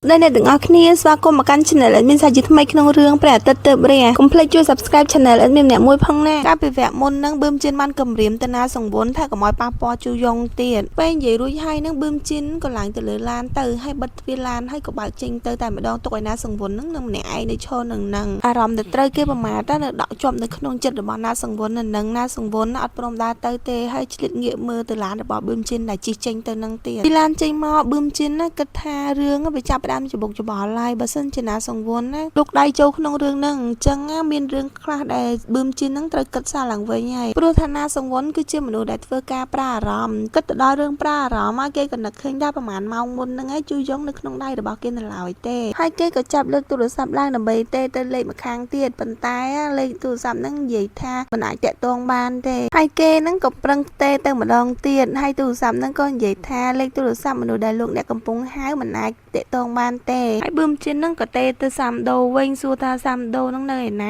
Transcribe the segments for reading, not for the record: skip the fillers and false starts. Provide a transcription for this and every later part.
ដែលអ្នកទាំងអស់គ្នាស្វាគមន៍មកកាន់ Channel Admin សាជាថ្មីក្នុងរឿងព្រះអាទិត្យទើបរះកុំភ្លេចជួយ Subscribe Channel Admin ម្នាក់មួយផងណាកាលពីវគ្គមុននឹងបឿមជិនបានគម្រាមទៅណាសង្វនថាកុំឲ្យប៉ះពាល់ជូយ៉ុងទៀតពេលនិយាយរួចហើយនឹងបឿមជិនក៏ឡើងទៅលើឡានទៅហើយបិទទ្វារឡានហើយក៏បើកចេញទៅតែម្ដងទុកឲ្យណាសង្វននឹងនឹងម្នាក់ឯងនៅឈរនឹងនឹងអារម្មណ៍ដែលត្រូវគេប្រមាថតែនៅដក់ជាប់នៅក្នុងចិត្តរបស់ណាសង្វននៅនឹងណាសង្វនអត់ព្រមដើរទៅទេហើយឆ្លៀតងាកមើលទៅឡានរបស់បឿមជិនដែលជិះចេញទៅនឹងទៀតទីឡានចេញមកបឿមជិនណាគិតថារឿងវាចាប់ផ្ដើមច្បុកច្បល់ហើយបើសិនជាណាសង្វនណាលោកដៃចូលក្នុងរឿងហ្នឹងអញ្ចឹងណាមានរឿងខ្លះដែលបឿមជិនហ្នឹងត្រូវគិតសារឡើងវិញហើយព្រោះថាណាសង្វនគឺជាមនុស្សដែលធ្វើការប្រាអារម្មណ៍គិតទៅដល់រឿងប្រាអារម្មណ៍ហើយគេក៏នឹកឃើញថាប្រហែលម៉ោងមុនហ្នឹងឯងជូយ៉ុងនៅក្នុងដៃរបស់គេនៅឡើយទេហើយគេក៏ចាប់លើកទូរស័ព្ទឡើងដើម្បីទេទៅលេខម្ខាងទៀតប៉ុន្តែលេខទូរស័ព្ទហ្នឹងនិយាយថាមិនអាចតាក់ទងបានទេហើយគេហ្នឹងក៏ប្រឹងទេទៅម្ដងទៀតហើយទូរស័ព្ទហ្នឹងក៏និយាយថាលេខទូរស័ព្ទមនុស្សដែលលោកអ្នកកំពុងហៅមិនអាចតាក់ទងបានទេហើយបឿមជិនហ្នឹងក៏ទេទៅសាំដូវិញសួរថាសាំដូហ្នឹងនៅឯណ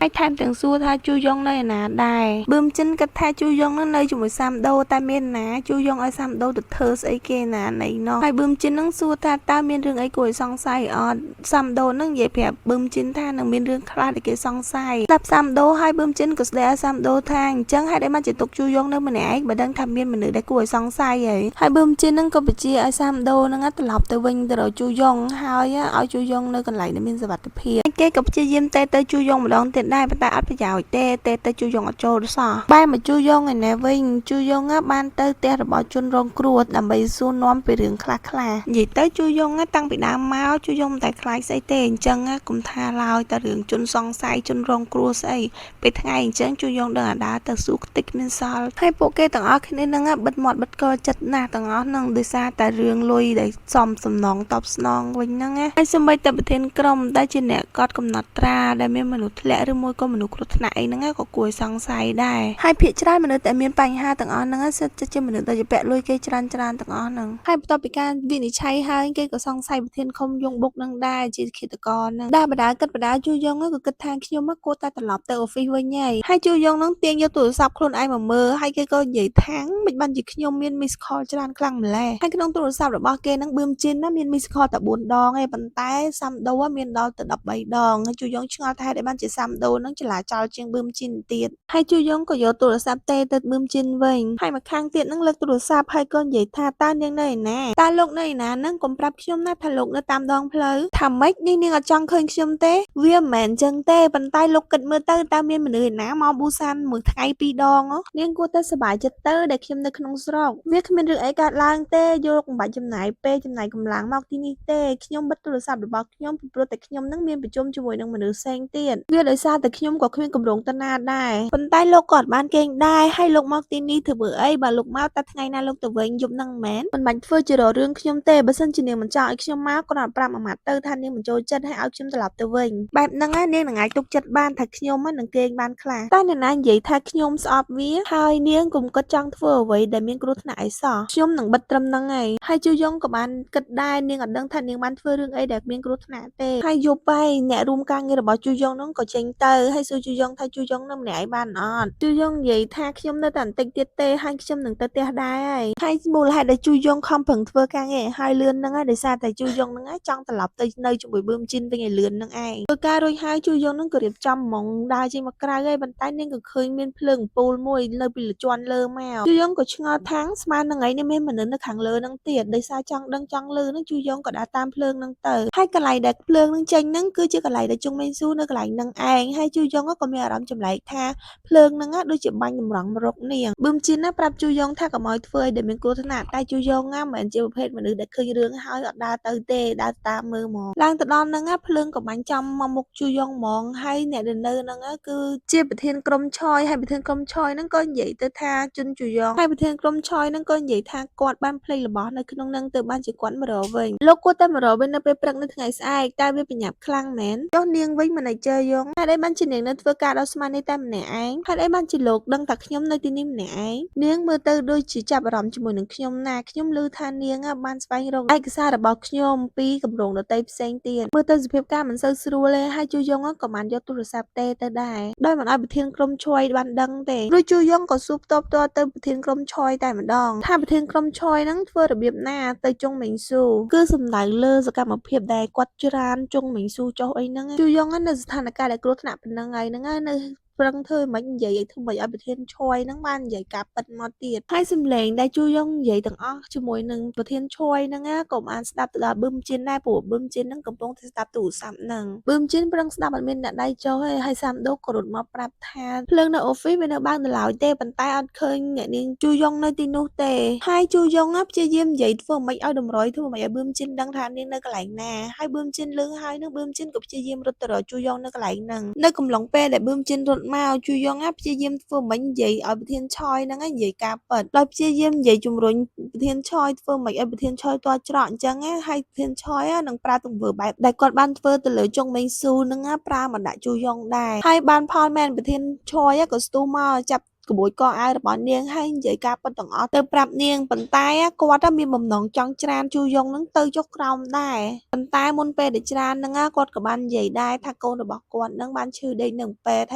ាហើយថែមទាំងសួរថាជូយ៉ុងនៅឯណាដែរបឿមជិនគិតថាជូយ៉ុងហ្នឹងនៅជាមួយសាំដូតែមានណាជូយ៉ុងឲ្យសាំដូទៅធ្វើស្អីគេណាណីណោះហើយបឿមជិនហ្នឹងសួរថាតើមានរឿងអីគួរឲ្យសង្ស័យអត់សាំដូហ្នឹងនិយាយប្រាប់បឿមជិនថានឹងមានរឿងខ្លះដែលគេសង្ស័យស្ដាប់សាំដូហើយបឿមជិនក៏ស្ដីឲ្យសាំដូថាអញ្ចឹងហេតុអីបានជាទុកជូយ៉ុងនៅម្នាក់ឯងបើដឹងថាមានមនុស្សដែលគួរឲ្យសង្ស័យហីហើយបឿមជិនហ្នឹងក៏បញ្ជាឲ្យសាំដូហ្នឹងត្រឡប់ទៅវិញទៅរកជូយ៉ុងហើយឲ្យជូយ៉ុងនៅកន្លែងដែលមានសុវត្ថិភាពគេក៏ព្យាយាមទេទៅជូយ៉ុងម្ដងទៀតដែរប៉ុន្តែអត់ប្រយោជន៍ទេទេទៅជូយ៉ុងអត់ចូលសោះបែរមកជូយ៉ុងឯនេះវិញជូយ៉ុងបានទៅផ្ទះរបស់ជនរងគ្រោះដើម្បីសួរនាំពីរឿងខ្លះខ្លះនិយាយទៅជូយ៉ុងតាំងពីដើមមកជូយ៉ុងមិនតែខ្លាចស្អីទេអញ្ចឹងកុំថាឡើយតែរឿងជនសង្ស័យជនរងគ្រោះស្អីពេលថ្ងៃអញ្ចឹងជូយ៉ុងដឹងអាដាទៅសួរខ្ទេចគ្មានសល់ហើយពួកគេទាំងអស់គ្នានឹងបិទមាត់បិទកចិត្តណាស់ទាំងអស់នឹងដោយសារតែរឿងលុយដែលសំសំណងតបស្នងវិញហ្នឹងណាហើយសម្បីតែប្រធានក្រុមដែលជាអ្នកកត់កំណត់ត្រាដែលមានមនុស្សធ្លាក់ឬមួយក៏មនុស្សគ្រោះថ្នាក់អីហ្នឹងក៏គួរឲ្យសង្ស័យដែរហើយភាគច្រើនមនុស្សដែលមានបញ្ហាទាំងអស់ហ្នឹងសិតជាមនុស្សដែលជាពាក់លុយគេច្រើនច្រើនទាំងអស់ហ្នឹងហើយបន្ទាប់ពីការវិនិច្ឆ័យហើយគេក៏សង្ស័យប្រធានឃុំយងបុកនឹងដែរជាឃាតករហ្នឹងដែលបដាគិតបដាជូយ៉ងក៏គិតថាខ្ញុំគួរតែត្រឡប់ទៅ office វិញហើយហើយជូយ៉ងហ្នឹងទាញយកទូរស័ព្ទខ្លួនឯងមកមើលហើយគេក៏និយាយថាមិនបានជាខ្ញុំមាន miss call ច្រើនខ្លាំងម្ល៉េះហើយក្នុងទូរស័ព្ទរបស់គេហ្នឹងបឿមជិនណាមាន miss call តែ4ដងឯងប៉ុន្តែសាំដូមានដល់ទៅ13ដងហើយជូយ៉ងឆ្ងល់ថាហេតុអីបានជាសាំដូហ្នឹងចលាចលជាងបឿមជិនទៀតហើយជូយ៉ងក៏យកទូរស័ព្ទទេទៅបឿមជិនវិញហើយម្ខាងទៀតហ្នឹងលើកទូរស័ព្ទហើយក៏និយាយថាតើនាងនៅឯណាតើលោកនៅឯណាហ្នឹងកុំប្រាប់ខ្ញុំណាថាលោកនៅតាមដងផ្លូវថាម៉េចនេះនាងអត់ចង់ឃើញខ្ញុំទេវាមិនមែនចឹងទេប៉ុន្តែលោកគិតមើលទៅតើមានមនុស្សឯណាមកប៊ូសានមួយថ្ងៃពីរដងនាងគួរតែសប្បាយចិត្តទៅដែលខ្ញុំនៅក្នុងស្រុកវាគ្មានរឿងអីកើតឡើងទេយកមិនបាច់ចំណាយពេលចំណាយកម្លាំងមកទីនេះទេខ្ញុំបិទទូរស័ព្ទរបស់ខ្ញុំពីព្រោះតែខ្ញុំនឹងមានប្រជុំជាមួយនឹងមនុស្សផ្សេងទៀតវាដោយសារតែខ្ញុំក៏គ្មានកម្រងទៅណាដែរប៉ុន្តែលោកក៏អត់បានគេងដែរហើយលោកមកទីនេះធ្វើអីបើលោកមកតែថ្ងៃណាលោកទៅវិញយប់ហ្នឹងមែនមិនបាច់ធ្វើជារករឿងខ្ញុំទេបើសិនជានាងមិនចង់ឲ្យខ្ញុំមកគ្រាន់តែប្រាប់មួយម៉ាត់ទៅថានាងមិនចូលចិត្តហើយឲ្យខ្ញុំត្រឡប់ទៅវិញបែបហ្នឹងណានាងនឹងអាចទុកចិត្តបានថាខ្ញុំនឹងគេងបានខ្លះតែអ្នកណានិយាយថាខ្ញុំស្អប់វាហើយនាងកុំគិតចង់ធ្វើអ្វីដែលមានគ្រោះថ្នាក់អីសោះខ្ញុំនឹងបិទត្រឹមហ្នឹងឯងហើយជូយ៉ុងក៏បានគិតដែរនាងអត់ដឹងថានាងបានធ្វើរឿងអីដែលមានគ្រោះថ្នាក់ទេហើយយប់ហើយអ្នករួមការងាររបស់ជូយ៉ុងហ្នឹងក៏ចេញទៅហើយសួរជូយ៉ុងថាជូយ៉ុងនៅម្នាក់ឯងបានអត់ជូយ៉ុងនិយាយថាខ្ញុំនៅតែបន្តិចទៀតទេហើយខ្ញុំនឹងទៅផ្ទះដែរហើយហើយមូលហេតុដែលជូយ៉ុងខំប្រឹងធ្វើការងារឲ្យហើយលឿនហ្នឹងហើយដោយសារតែជូយ៉ុងហ្នឹងចង់ត្រឡប់ទៅនៅជាមួយបឿមជីនវិញឲ្យលឿនហ្នឹងឯងធ្វើការរួចហើយជូយ៉ុងហ្នឹងក៏រៀបចំហ្មងដើរចេញមកក្រៅហើយប៉ុន្តែនាងក៏ឃើញមានភ្លើងអំពូលមួយនៅពីជាន់លើមកជូយ៉ុងក៏ឆ្ងល់ថាងស្មាននឹងឯងនេះមានមនុស្សនៅខាងលើហ្នឹងទៀតដោយសារចង់ដឹងចង់ឮហ្នឹងជូយ៉ុងក៏ដើរតាមភ្លើងហ្នឹងទៅហើយកន្លែងដែលភ្លើងហ្នឹងចេញហ្នឹងគឺជាកន្លែងដែលជុងមេងស៊ូនៅកន្លែងហ្នឹងឯងហើយជូយ៉ុងក៏មានអារម្មណ៍ចម្លែកថាភ្លើងហ្នឹងដូចជាបាញ់តម្រង់មករកនាងប៊ឹមជីនណាប្រាប់ជូយ៉ុងថាកុំឲ្យធ្វើឲ្យដែលមានគ្រោះថ្នាក់តែជូយ៉ុងណាមិនមែនជាប្រភេទមនុស្សដែលឃើញរឿងហើយអត់ដើរទៅទេដើរតាមមើលហ្មងឡើងទៅដល់ហ្នឹងភ្លើងក៏បាញ់ចំមកមុខជូយ៉ុងហ្មងហើយអ្នកដែលនៅហ្នឹងគឺជាប្រធានក្រុមឆយហើយប្រធានក្រុមឆយហ្នឹងក៏និយាយទៅថាជនជូយ៉ុងហើយប្រធានក្រុមឆយហ្នឹងក៏និយាយថាគាត់បានភ្លេចរបស់នៅក្នុងហ្នឹងទៅបានជាគាត់មករកវិញលោកគួរតែមករកវិញនៅពេលព្រឹកនៅថ្ងៃស្អែកតែវាប្រញាប់ខ្លាំងមែនចុះនាងវិញមិនឲ្យជើយងហេតុអីបានជានាងនៅធ្វើការដល់ស្មាននេះតែម្នាក់ឯងហេតុអីបានជាលោកដឹងថាខ្ញុំនៅទីនេះម្នាក់ឯងនាងមើលទៅដូចជាចាប់អារម្មណ៍ជាមួយនឹងខ្ញុំណាខ្ញុំឮថានាងបានស្វែងរកឯកសាររបស់ខ្ញុំពីគម្រោងដទៃផ្សេងទៀតមើលទៅសភាពការមិនសូវស្រួលទេហើយជូយ៉ុងក៏បានយកទូរស័ព្ទទេទៅដែរដោយមិនឲ្យប្រធានក្រុមឆយបានដឹងទេរួចជូយ៉ុងក៏សួរផ្ទាល់ផ្ទាល់ទៅប្រធានក្រុមឆយតែម្ដងថាប្រធានក្រុមឆយហ្នឹងធ្វើរបៀបណាទៅចុងមេងស៊ូគឺ សំដៅលើសកម្មភាពដែលគាត់ច្រានជុងមីងស៊ូចុះអីហ្នឹងជូយ៉ុងនៅស្ថានភាពដែលគ្រោះថ្នាក់ប៉ុណ្ណឹងហើយហ្នឹងនៅប្រឹងធ្វើមិននិយាយឲ្យធ្វើមិនឲ្យប្រធានឆយហ្នឹងបាននិយាយការពិតមកទៀតហើយសំឡេងដែលជូយ៉ុងនិយាយទាំងអស់ជាមួយនឹងប្រធានឆយហ្នឹងក៏បានស្ដាប់ទៅដល់ប៊ឹមជិនដែរព្រោះប៊ឹមជិនហ្នឹងកំពុងតែស្ដាប់ទូរស័ព្ទហ្នឹងប៊ឹមជិនប្រឹងស្ដាប់អត់មានអ្នកដៃចុះទេហើយសាមដូក៏រត់មកប្រាប់ថាភ្លើងនៅ office វានៅបើកនៅឡើយទេប៉ុន្តែអត់ឃើញអ្នកនាងជូយ៉ុងនៅទីនោះទេហើយជូយ៉ុងព្យាយាមនិយាយធ្វើមិនឲ្យតម្រុយធ្វើមិនឲ្យប៊ឹមជិនដឹងថានាងនៅកន្លែងណាហើយប៊ឹមជិនលឺហើយនឹងប៊ឹមជិនក៏ព្យាយាមរត់ទៅរកជូយ៉ុងនៅកន្លែងហ្នឹងនៅកំឡុងពេលដែលប៊ឹមជិនរត់មកជូយ៉ុងព្យាយាមធ្វើមិននិយាយឲ្យប្រធានឆយហ្នឹងនិយាយការពិតដោយព្យាយាមនិយាយជំរុញប្រធានឆយធ្វើមិនឲ្យប្រធានឆយទាល់ច្រកអញ្ចឹងណាហើយប្រធានឆយនឹងប្រើទង្វើបែបដែលគាត់បានធ្វើទៅលើចុងមេងស៊ូហ្នឹងប្រើមកដាក់ជូយ៉ុងដែរហើយបានផលមែនប្រធានឆយក៏ស្ទុះមកចាប់ក្បួយកអាវរបស់នាងហើយនិយាយការពិតទាំងអស់ទៅប្រាប់នាងប៉ុន្តែគាត់មានបំណងចង់ច្រានជូយ៉ុងនឹងទៅចុះក្រោមដែរប៉ុន្តែមុនពេលដែលច្រានហ្នឹងគាត់ក៏បាននិយាយដែរថាកូនរបស់គាត់នឹងបានឈឺដេកនៅពេទ្យហ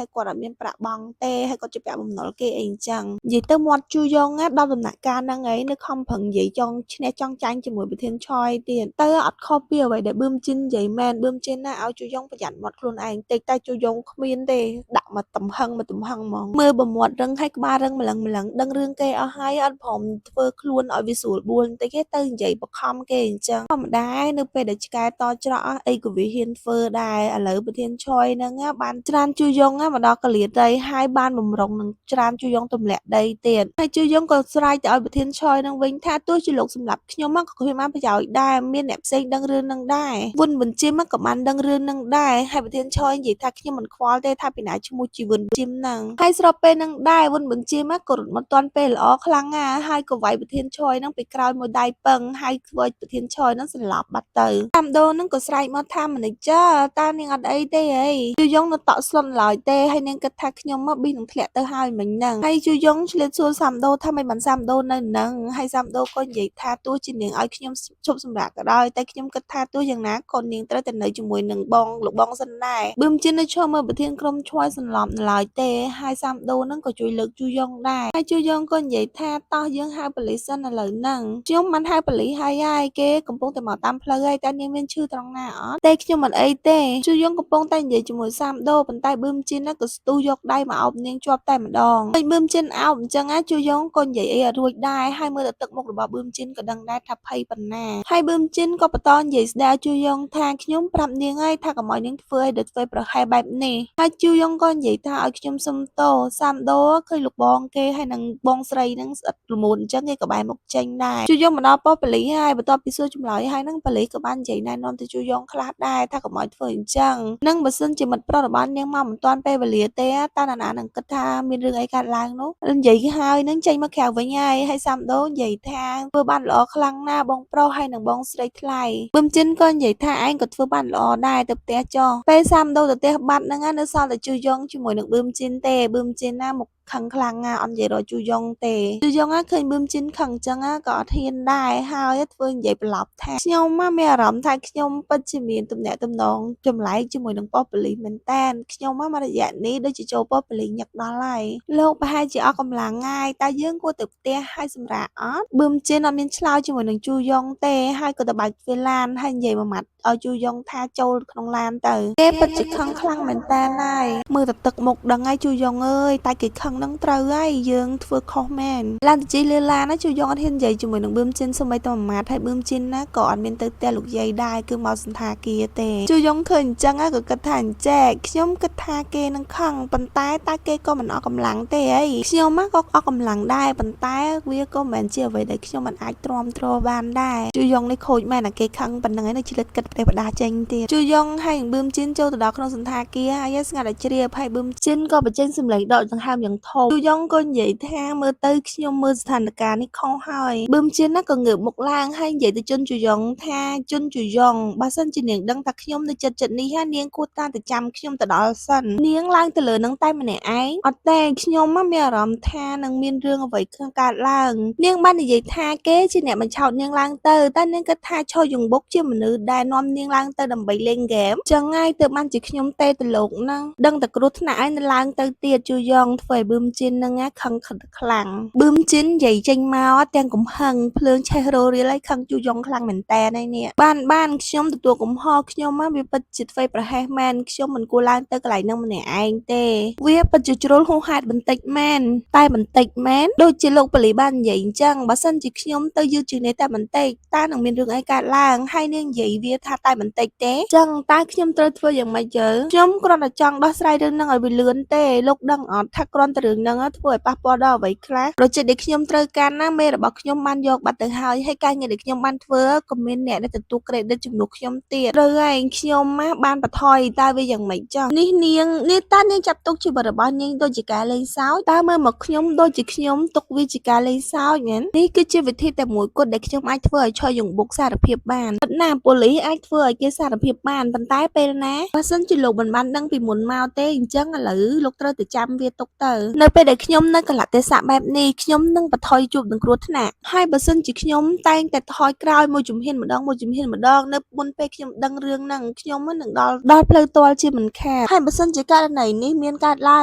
ើយគាត់អត់មានប្រាក់បង់ទេហើយគាត់ជាពាក់បំណុលគេអីអញ្ចឹងនិយាយទៅមាត់ជូយ៉ុងដល់ដំណាក់កាលហ្នឹងឯងនៅខំប្រឹងនិយាយចង់ឈ្នះចង់ចាញ់ជាមួយប្រធានឆយទៀតទៅអត់ខុសពីអ្វីដែលប៊ឺមជីននិយាយមែនប៊ឺមជីនណាឲ្យជូយ៉ុងប្រយ័ត្នមាត់ខ្លួនឯងតិចតែជូយ៉ុងគ្មានទេដាក់មកទំហឹងមកទំហឹងហ្មងមើលបើមាត់រឹងហើយក្បាលរឹងម្លឹងម្លឹងដឹងរឿងគេអស់ហើយអត់ព្រមធ្វើខ្លួនឲ្យវាស្រួលបួលបន្តិចទេទៅនិយាយបខំគេអញ្ចឹងធម្មតានៅពេលដែលឆ្កែតច្រកអីក៏វាហ៊ានធ្វើដែរឥឡូវប្រធានឆយហ្នឹងបានច្រានជូយ៉ុងមកដល់កលៀតដីហើយបានបំរុងនឹងច្រានជូយ៉ុងទម្លាក់ដីទៀតហើយជូយ៉ុងក៏ស្រែកទៅឲ្យប្រធានឆយនឹងវិញថាទោះជាលោកសម្លាប់ខ្ញុំក៏គ្មានបានប្រយោជន៍ដែរមានអ្នកផ្សេងដឹងរឿងនឹងដែរវុនបញ្ជីមក៏បានដឹងរឿងនឹងដែរហើយប្រធានឆយនិយាយថាខ្ញុំមិនខ្វល់ទេថាពីណាឈ្មោះជីវិនជីមហ្នឹងហើយស្របពេលនឹងដែរវុនបញ្ជីមក៏រត់មកទាន់ពេលល្អខ្លាំងណាស់ហើយក៏វាយប្រធានឆយហ្នឹងពីក្រោយមួយដៃពឹងហើយធ្វើឲ្យប្រធានឆយហ្នឹងសន្លប់បាត់ទៅតាមដូហ្នឹងក៏ស្រែកមកថា manager តើនាងអត់អីទេអីជូយ៉ុងនៅតក់ស្លុតឡើយទេហើយនាងគិតថាខ្ញុំមកប៊ីនឹងធ្លាក់ទៅហើយមិញហ្នឹងហើយជូយ៉ុងឆ្លៀតសួរសាមដូថាមិនបានសាមដូនៅនឹងហើយសាមដូក៏និយាយថាទោះជានាងឲ្យខ្ញុំឈប់សម្រាកក៏ដោយតែខ្ញុំគិតថាទោះយ៉ាងណាក៏នាងត្រូវតែនៅជាមួយនឹងបងលោកបងសិនដែរប៊ឹមជិននៅឈរមើលប្រធានក្រុមឆ្វយសន្លប់នៅឡើយទេហើយសាមដូហ្នឹងក៏ជួយលើកជូយ៉ុងដែរហើយជូយ៉ុងក៏និយាយថាតោះយើងហៅប៉ូលីសសិនឥឡូវហ្នឹងខ្ញុំបានហៅប៉ូលីសហើយហើយគេកំពុងតែមកតាមផ្លូវហើយតែនាងមានឈឺត្រង់ណាអត់ទេខ្ញុំមិនអីទេជូយ៉ុងកំពុងតែនិយាយជាមួយសាមដូប៉ុន្តែប៊ឹមជិនក៏ស្ទុះយកដៃមកអោបនាងជាប់តែម្ដងហើយប៊ឹមជិនអោបអញ្ចឹងណាជូយ៉ុងក៏និយាយអីអត់រួចដែរហើយមើលទៅទឹកមុខរបស់ប៊ឹមជិនក៏ដឹងដែរថាភ័យប៉ុណ្ណាហើយប៊ឹមជិនក៏បន្តនិយាយស្ដីឲ្យជូយ៉ុងថាខ្ញុំប្រាប់នាងហើយថាកុំឲ្យនាងធ្វើឲ្យដែលធ្វើប្រហែលបែបនេះហើយជូយ៉ុងក៏និយាយថាឲ្យខ្ញុំសុំទោសសាមដូឃើញលោកបងគេហើយនឹងបងស្រីនឹងស្អិតល្មួនអញ្ចឹងគេក៏បែរមុខចេញដែរជូយ៉ុងមកដល់ប៉ុស្តិ៍ប៉ូលីសហើយបន្ទាប់ពីសួរចម្លើយហើយនឹងប៉ូលីសក៏បាននិយាយណែនាំទៅជូយ៉ុងខ្លះដែរថាកុំឲ្យធ្វើអញ្ចឹងនឹងបើសិនជាមិត្តប្រុសរបស់នាងមកមិនទាន់ពេលវេលាទេតើណានានឹងគិតថាមានរឿងអីកើតឡើងនោះនិយាយហើយនឹងចេញមកក្រៅវិញហើយហើយសាមដូនិយាយថាធ្វើបានល្អខ្លាំងណាស់បងប្រុសហើយនឹងបងស្រីថ្លៃបឹមជិនក៏និយាយថាឯងក៏ធ្វើបានល្អដែរទៅផ្ទះចុះពេលសាមដូទៅផ្ទះបាត់ហ្នឹងនៅសល់តែជូយ៉ុងជាមួយនឹងបឹមជិនទេបឹមជិនណាមុខខឹងខ្លាំងណាអត់និយាយរកជូយ៉ុងទេជូយ៉ុងឃើញបឹមជិនខឹងចឹងក៏អត់ហ៊ានដែរហើយធ្វើនិយាយប្រឡប់ថាខ្ញុំមានអារម្មណ៍ថាខ្ញុំពិតជាមានទំនាក់ទំនងចម្លែកជាមួយនឹងប៉ុស្តិ៍ប៉ូលីសមែនតើខ្ញុំមករយៈនេះដូចជាចូលប៉ុស្តិ៍ប៉ូលីសញឹកដល់ហើយលោកប្រហែលជាអស់កម្លាំងហើយតើយើងគួរទៅផ្ទះហើយសម្រាកអត់បឹមជិនអត់មានឆ្លើយជាមួយនឹងជូយ៉ុងទេហើយក៏ទៅបើកទ្វារឡានហើយនិយាយមួយម៉ាត់ឲ្យជូយ៉ុងថាចូលក្នុងឡានទៅគេពិតជាខឹងខ្លាំងមែនតើហើយមើលតែទឹកមុខដឹងហើយជូយ៉ុងអើយតែគេខឹងនឹងត្រូវហើយយើងធ្វើខុសមែនឡានទៅជិះលើឡានណាជូយ៉ុងអត់ហ៊ាននិយាយជាមួយនឹងប៊ឹមជិនសូម្បីតែមួយម៉ាត់ហើយប៊ឹមជិនណាក៏អត់មានទៅផ្ទះលោកយាយដែរគឺមកសន្តាគារទេជូយ៉ុងឃើញអញ្ចឹងក៏គិតថាអញ្ចែកខ្ញុំគិតថាគេនឹងខឹងប៉ុន្តែតើគេក៏មិនអស់កម្លាំងទេអីខ្ញុំក៏អស់កម្លាំងដែរប៉ុន្តែវាក៏មិនមែនជាអ្វីដែលខ្ញុំមិនអាចទ្រាំទ្របានដែរជូយ៉ុងនេះខូចមែនអាគេខឹងប៉ុណ្្នឹងឯងនៅឆ្លិតគិតប្រេះបដាចេញទៀតជូយ៉ុងហើយនឹងប៊ឹមជិនចូលទៅដល់ក្នុងសន្តាគារហើយស្ងាត់តែជ្រាបហើយប៊ឹមជិនក៏បញ្ចេញសម្លេងដកដង្ហើមយ៉ាងធំជូយ៉ុងក៏និយាយថាមើលទៅខ្ញុំមើលស្ថានភាពនេះខុសហើយប៊ឹមជិនណាក៏ងើបមុខឡើងហើយនិយាយទៅជន់ជូយ៉ុងថាជន់ជូយ៉ុងបើសិនជានាងដឹងថាខ្ញុំនៅចិត្តចិត្តនេះហើយនាងគួរតាទៅចាំខ្ញុំទៅដល់សិននាងឡើងទៅលើនឹងតែម្នាក់ឯងអត់ទេខ្ញុំមានអារម្មណ៍ថានឹងមានរឿងអ្វីកើតឡើងនាងបាននិយាយថាគេជាអ្នកបញ្ឆោតនាងឡើងទៅតែនាងគិតថាឆយងបុកជាមនុស្សដែលនាំនាងឡើងទៅដើម្បីលេងហ្គេមចឹងហើយទើបបានជាខ្ញុំទេទៅលោកហ្នឹងដឹងតែគ្រោះថ្នាក់ឯងនៅឡើងទៅទៀតជូយ៉ងធ្វើឲ្យប៊ឹម ប៊ឺមជីនហ្នឹងណាខឹងខ្លាំងប៊ឺមជីននិយាយចេញមកទាំងកំហឹងភ្លើងឆេះរោរៀលហើយខឹងជូយ៉ុងខ្លាំងមែនតើហើយនេះបានបានខ្ញុំទទួលកំហុសខ្ញុំណាវាពិតជាធ្វើប្រហែសមែនខ្ញុំមិនគួរឡើងទៅកន្លែងហ្នឹងម្នាក់ឯងទេវាពិតជាជ្រុលហួសហេតុបន្តិចមែនតែបន្តិចមែនដូចជាលោកប៉ូលីសបាននិយាយអញ្ចឹងបើសិនជាខ្ញុំទៅយឺតជាងនេះតែបន្តិចតើនឹងមានរឿងអីកើតឡើងហើយនាងនិយាយវាថាតែបន្តិចទេចឹងតើខ្ញុំត្រូវធ្វើយ៉ាងម៉េចយើខ្ញុំគ្រាន់តែចង់ដោះស្រាយរឿងហ្នឹងឲ្យវាលឿនទេលោកដឹងអត់ថាគ្រាន់តែរឿងហ្នឹងធ្វើឲ្យប៉ះពាល់ដល់អ្វីខ្លះប្រជាដែលខ្ញុំត្រូវការណាមេរបស់ខ្ញុំបានយកបាត់ទៅហើយហើយការងារដែលខ្ញុំបានធ្វើក៏មានអ្នកដែលទទួល credit ជំនួសខ្ញុំទៀតត្រូវហើយខ្ញុំណាបានបន្ថយតើវាយ៉ាងម៉េចចុះនេះនាងនេះតើនាងចាប់ទុកជីវិតរបស់នាងដូចជាការលេងសើចតើមើលមកខ្ញុំដូចជាខ្ញុំទុកវាជាការលេងសើចមែននេះគឺជាវិធីតែមួយគត់ដែលខ្ញុំអាចធ្វើឲ្យឆយយងបុកសារភាពបានពិតណាស់ប៉ូលីសអាចធ្វើឲ្យគេសារភាពបានប៉ុន្តែពេលណាបើសិនជាលោកមិនបានដឹងពីមុនមកទេអញ្ចឹងឥឡូវលោកត្រូវតែចាំវាទុកទៅនៅពេលដែលខ្ញុំនៅកលៈទេសៈបែបនេះខ្ញុំនឹងបន្ថយជួបនឹងគ្រោះថ្នាក់ហើយបើសិនជាខ្ញុំតែងតែថយក្រោយមួយជំហានម្ដងមួយជំហានម្ដងនៅមុនពេលខ្ញុំដឹងរឿងហ្នឹងខ្ញុំនឹងដល់ដល់ផ្លូវទាល់ជាមិនខានហើយបើសិនជាករណីនេះមានកើតឡើ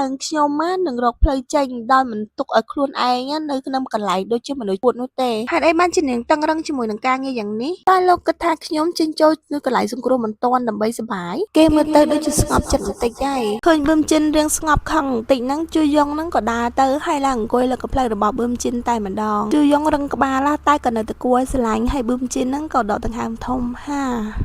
ងខ្ញុំនឹងរកផ្លូវចេញដោយមិនទុកឲ្យខ្លួនឯងនៅក្នុងកន្លែងដូចជាមនុស្សពួតនោះទេហេតុអីបានជានាងតឹងរឹងជាមួយនឹងការងារយ៉ាងនេះតើលោកគិតថាខ្ញុំចេញចូលនៅកន្លែងសង្គ្រោះមិនទាន់ដើម្បីសប្បាយគេមើលទៅដូចជាស្ងប់ចិត្តបន្តិចហើយឃើញបឹមចិនរៀងស្ងប់ខឹងបន្តិចហ្នឹងជួយយ៉ងហ្នឹងក៏ដើរទៅហើយឡើងអង្គុយលើកំភ្លើងរបស់បឹមចិនតែម្ដងជួយយ៉ងរឹងក្បាលតែក៏នៅតែគួរឲ្យស្រឡាញ់ហើយបឹមចិនហ្នឹងក៏ដកដង្ហើមធំហា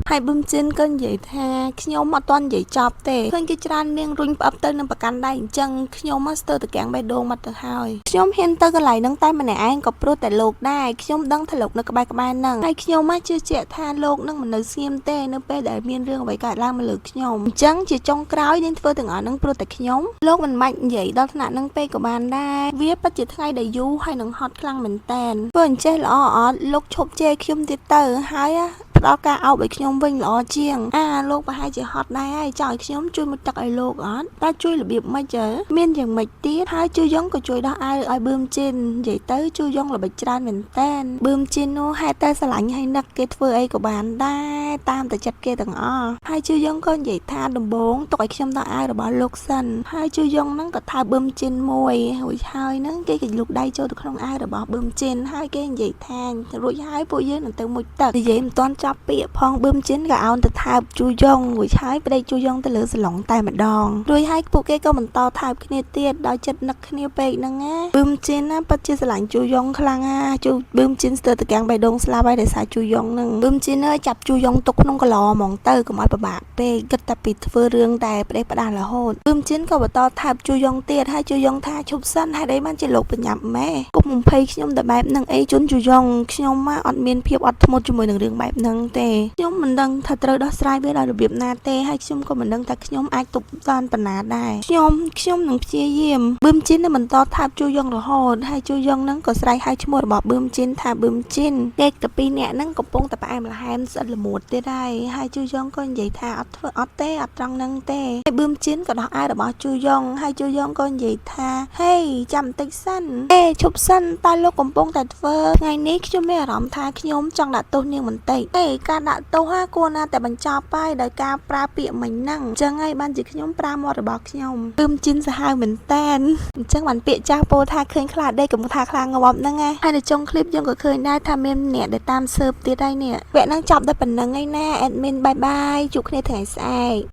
ហើយបឹមចិនក៏និយាយថាខ្ញុំអត់ទាន់និយាយចប់ទេឃើញគេច្រើននាងរុញផ្អឹបទៅនឹងប្រកាន់ដៃអញ្ចឹងខ្ញុំមកស្ទើរតកាំងបេះដូងមកទៅហើយខ្ញុំហ៊ានទៅកន្លែងហ្នឹងតែម្នាក់ឯងក៏ព្រោះតែលោកដែរខ្ញុំដឹងថាលោកនៅក្បែរក្បែរហ្នឹងហើយខ្ញុំមកជឿជាក់ថាលោកនឹងមិននៅស្ងៀមទេនៅពេលដែលមានរឿងអ្វីកើតឡើងមកលើខ្ញុំអញ្ចឹងជាចុងក្រោយនាងធ្វើទាំងអស់ហ្នឹងព្រោះតែខ្ញុំលោកមិនបាច់និយាយដល់ថ្នាក់ហ្នឹងពេកក៏បានដែរវាពិតជាថ្ងៃដែលយូរហើយនឹងហត់ខ្លាំងមែនតែនធ្វើអញ្ចេះល្អអត់លោកឈប់ជេរខ្ញុំទៀតទៅហើយផ្ដល់ការអោបឲ្យខ្ញុំវិញល្អជាងអាលោកប្រហែលជាហត់ដែរហើយចង់ឲ្យខ្ញុំជួយមុជទឹកឲ្យលោកអត់តើជួយរបៀបម៉េចទៅមានយ៉ាងម៉េចទៀតហើយជួយយ៉ងក៏ជួយដោះអាវឲ្យបឿមជីននិយាយទៅជួយយ៉ងល្បិចច្រើនមែនតែនបឿមជីននោះហេតុតែស្រឡាញ់ហើយនឹកគេធ្វើអីក៏បានដែរតាមតែចិត្តគេទាំងអស់ហើយជួយយ៉ងក៏និយាយថាដំបងទុកឲ្យខ្ញុំដោះអាវរបស់លោកសិនហើយជួយយ៉ងហ្នឹងក៏ថើបបឿមជីនមួយរួចហើយហ្នឹងគេក៏លូកដៃចូលទៅក្នុងអាវរបស់បឿមជីនហើយគេនិយាយថារួចហើយពួកយើងនឹងទៅមុជទឹកនិយាយមិនទាន់ចប់ពាក្យផងបឿមជីនក៏អោនទៅថើបជូយ៉ងរួចហើយប្តីជូយ៉ងទៅលើសាឡុងតែម្ដងរួចហើយពួកគេក៏បន្តថើបគ្នាទៀតដោយចិត្តនឹកគ្នាពេកហ្នឹងណាបឿមជីនណាពិតជាស្រឡាញ់ជូយ៉ងខ្លាំងណាជូបឿមជីនស្ទើរតកាំងបេះដូងស្លាប់ហើយដោយសារជូយ៉ងហ្នឹងបឿមជីនអើយចាប់ជូយ៉ងទុកក្នុងកឡហ្មងទៅកុំឲ្យពិបាកពេកគិតតែពីធ្វើរឿងតែប្តេសផ្ដាស់រហូតបឿមជីនក៏បន្តថើបជូយ៉ងទៀតហើយជូយ៉ងថាឈប់សិនហេតុអីបានជាលោកបញ្ញាប់ម៉ែគុំបំភ័យខ្ញុំតែបែបហ្នឹងអីជូនជូយ៉ងខ្ញុំមកអត់មានភាពអត់ធ្មត់ជាមួយនឹងរឿងបែបហ្នឹងទេខ្ញុំមិនដឹងថាត្រូវដោះស្រាយវាដោយរបៀបណាទេហើយខ្ញុំក៏មិនដឹងថាខ្ញុំអាចទប់បានប៉ុណ្ណាដែរខ្ញុំខ្ញុំនឹងព្យាយាមបឿមជីននឹងបន្តថើបជូយ៉ងរហូតហើយជូយ៉ងហ្នឹងក៏ស្រែកហៅឈ្មោះរបស់បឿមជីនថាបឿមជីនគេតែពីរនាក់ហ្នឹងកំពុងតែផ្អែមល្ហែមស្អិតល្មួតទៀតហើយហើយជូយ៉ងក៏និយាយថាអត់ធ្វើអត់ទេអត់ត្រង់ហ្នឹងទេហើយបឿមជីនក៏ដោះអាវរបស់ជូយ៉ងហើយជូយ៉ងក៏និយាយថាហេចាំបន្តិចសិនអេឈប់សិនតើលោកកំពុងតែធ្វើថ្ងៃនេះខ្ញុំមានអារម្មណ៍ថាខ្ញុំចង់ដាក់ទោសនាងបន្តិចអេការដាក់ទោសហ่าគួរណាតែបញ្ចប់ហើយដោយការប្រើពាក្យមិញហ្នឹងអញ្ចឹងហើយបានជាខ្ញុំប្រើមាត់របស់ខ្ញុំបឿមជីនសាហាវមែនតែនអញ្ចឹងបានពាក្យចាស់ពោលថាឃើញខ្លាដេកកុំថាខ្លាងាប់ហ្នឹងណាហើយនៅចុងឃ្លីបយើងក៏ឃើញដែរថាមានអ្នកដែលតាមស៊ើបទៀតហើយនេះវគ្គហ្នឹងចប់តែប៉ុណ្្នឹងឯណា admin bye bye ជួបគ្នាថ្ងៃស្អែក។